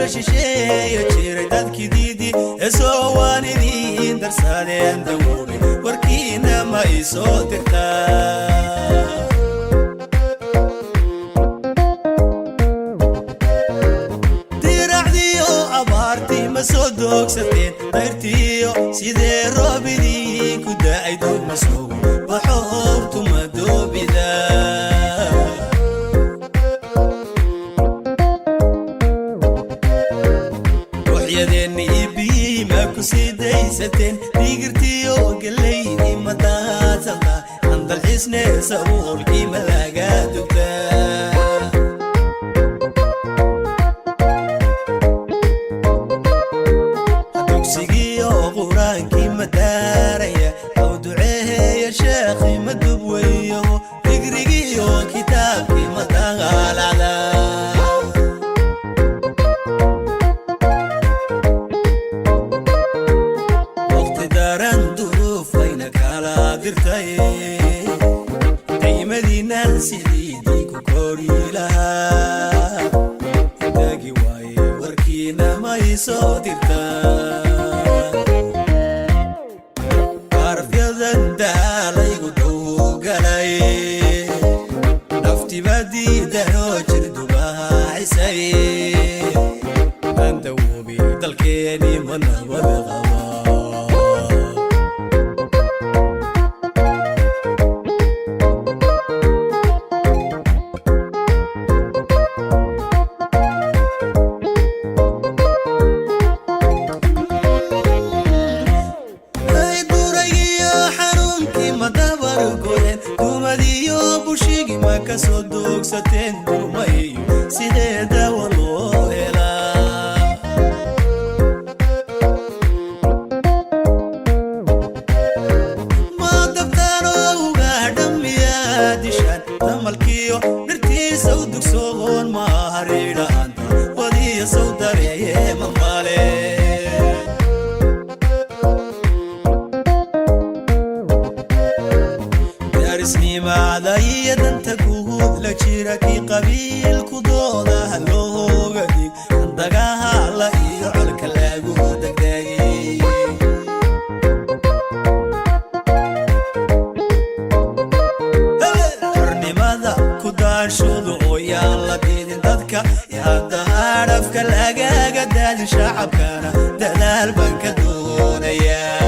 Dowla shisheeya jiray dadkii diidi ee soo waan idiin darsadeen dawoobe, warkiina ma isoo dirtaa? Diracdiyo abaartii ma soo doogsateen? Dayrtiyo sidee roob idiinku da'ay? Dugma sugo baxo howrtuma doobida. Ruuxyadeenni iyo biyihii ma ku sii daysateen? Digirtiyo gelaydii ma daadsanta? Andalxiisne sabuulkii ma laga dugtaa? Dugsigiyo qur-aankii ma daaraya? Aw duceeheeya sheekhi ma dubweyo? Digrigiyo kitaabkii ma dagaalacda? Waqti daran duruufayna kala dirtay, daymadiinan sidii diinku kori lahaa dagi waaye, warkiina ma isoo dirtaa? Arafyadan daalaygu dowgalay, naftiba diidanoo jirdubahacisay, aan dawoobi, dalkeeni ma nabad qaba? Duraygiyo xanuunkii ma dabargoyeen? Dumadiyo bushigi ma ka soo doogsateen? Durmayo sidee dawa loo helaa? Ma dabtaanoo ugaadhamiyaa dishaan damalkiyo dhirtiisa u dugsoon? Ma hariidhaanta wadiya saw dareeye mamale? Daarisnimaada iyo danta guud la jira, kii qabiilku dooda halooga dig, dagahala iyo colka lagu degdegay. Xornimada ku daashoodu oo yaan la diidin dadka, hadda hadhafka lagaga daadin shacabkana, dadaal baan ka doonayaa.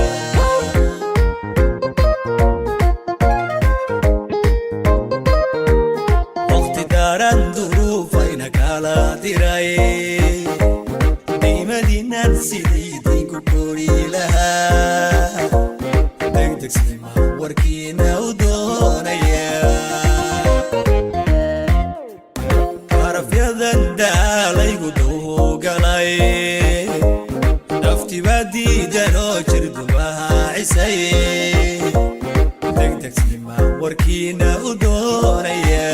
Waqti daran duruufayna kala diray, diimadiinan sidii diinku kori lahaa degdegsima, warkiina u doonaya. Arafyadan daalaygu dowgalay, naftiba diidan oo jirdubahacisay, degdegsima warkiina u doonaya.